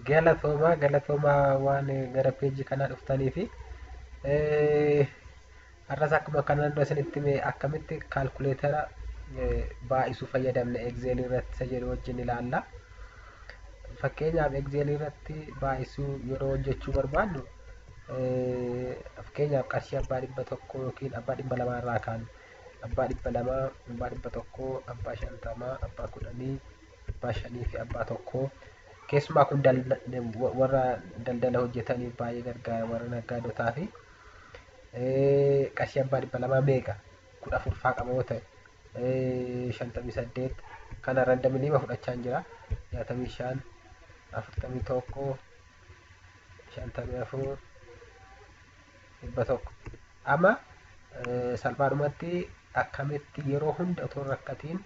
Galatoomaa, galatoomaa waan gara peejii kanaa dhuftanii fi har'as akkuma kanaan dura isinitti hime akkamitti kaalkuleetara baay'isuu fayyadamna Excel irratti isa jedhu wajjin ilaalla. Fakkeenyaaf, Excel irratti baay'isuu yeroo hojjechuu barbaannu, fakkeenyaaf qarshii abbaa 100 yookiin abbaa 200 irraa kaanu, abbaa 200, abbaa 100, abbaa 50, abbaa 10, abbaa 5 fi abbaa 1. Keessumaa kun warra daldala hojjetaniif baay'ee gargaara, warra naggaadotaa fi qarshii abbaa 200 meeqa, 14 faa qaba yoo ta'e, 58 kana randomly fudhachaa jira, 65, 41, 54, 100. Amma salphaadhumatti akkamitti yeroo hunda otoo hin rakkatiin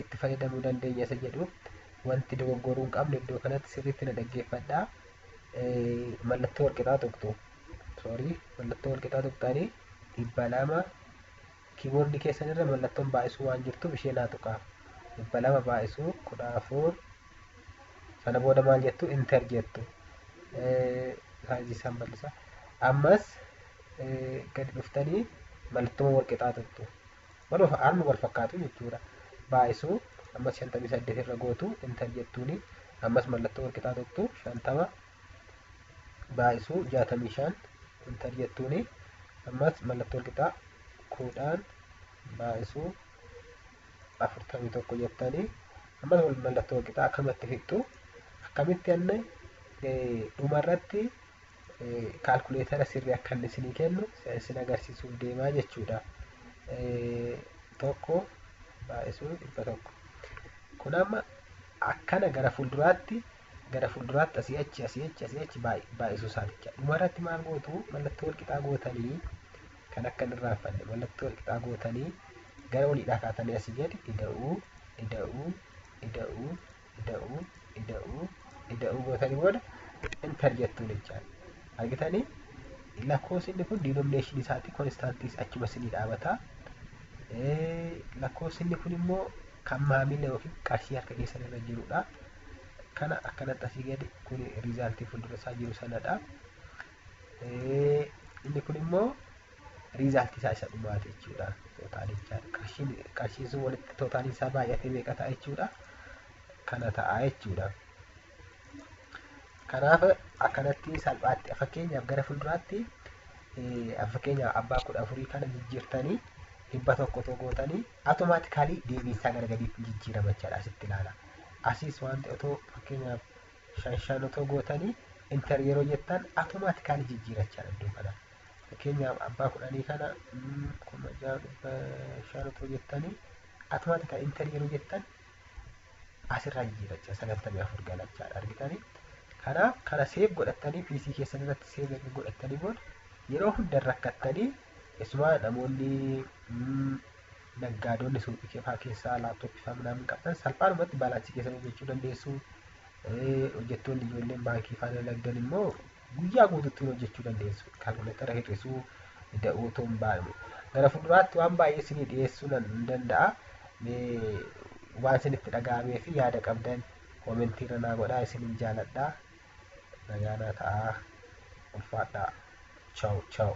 itti fayyadamuu dandeenya isa jedhu, wanti dogoggoruu hin qabne iddoo kanatti sirriitti na dhaggeeffadhaa. Mallattoo walqixaa tuqxu, sorry, mallattoo walqixaa tuqxanii 200, kiiboordii keessan irra mallattoon baay'isuu waan jirtuuf ishee naa tuqaa. 200 baay'isuu 14. Sana booda maal jettu? Enter jettu. Saayizii isaan bal'isa. Ammas gadi dhuftanii mallattoo walqixaa tuqxu. Waluma haaluma wal fakkaatu jechuudha. Baay'isuu ammas 58 irra gootu, enter jettuuni. Ammas mallattoo walqixaa tuqxu, 50 baay'isuu 65, enter jettuuni. Ammas mallattoo walqixaa, 10 baay'isuu 41 jettanii, ammas mallattoo walqixaa akkamatti fixxu. Akkamitti anne dhumarratti kaalkuleetara sirrii akka inni isinii kennu isin agarsiisuuf deemaa jechuudha. 1 baay'isuu 100. Kun amma akkana gara fuulduraatti asii achi, asii achi, asii achi baay'isuu isaati. Dhumarratti maal gootu? Mallattoo walqixaa gootanii, kan akka hin irraanfanne, mallattoo walqixaa gootanii gara oliidhaa kaatanii asii gadi ida'uu, ida'uu, ida'uu, ida'uu, ida'uu, ida'uu gootanii booda enter jettuun jechaadha. Argitanii, lakkoofsi inni kun denomination isaati constantii achuma isinii dhaabata. Lakkoofsi inni kun immoo kan maamila yookiin qarshii harka keessan irra jirudha. Kana akkanatti asii gadi kun resultii fuuldura isaa jiru sanadha. Inni kun immoo resultii isaa isa dhumaati jechuudha. Totalichaa qarshiin sun walitti totaliin isaa baay'atee meeqa ta'a jechuudha. Kana ta'a jechuudha. Kanaaf akkanatti salphaatti fakkeenyaaf gara fuulduraatti, fakkeenyaaf abbaa 14 kana jijjiirtanii 100 otoo gootanii, automatically deebiinsaa gara gadiitti jijjiirama jechaadha, asitti ilaala. Asiis wanti otoo fakkeenyaaf shan shan otoo gootanii enter yeroo jettan automatically jijjiira jechaadha iddoo kana. Fakkeenyaaf abbaa 10 kana 6,500 otoo jettanii, automatically enter yeroo jettan asirraa jijjiiracha, 94 galachaadha, argitanii. Kanaaf kana save godhattanii, PC keessan irratti save erga godhattanii booda yeroo hunda rakkattanii, keessumaa namoonni naggaadonni suuqii fa'aa keessaa laaptooppii fa'aa minaamin qabdan salphaadhumatti balancii keessan hojjechuu dandeessu. Hojjettoonni ijoolleen baankii fa'aa dalagdan immoo guyyaa guutuutti hojjechuu dandeessu. Kaalkuleetara hir'isuu, ida'uu otoo hin baane. Gara fuulduraatti waan baay'ee isinii dhiyeessuu nan danda'a. Waan isinitti dhaga'amee fi yaada qabdan commentii irra naa godhaa. Isinin jaaladha. Nagaa naa ta'aa. Ulfaadhaa. Ciao ciao.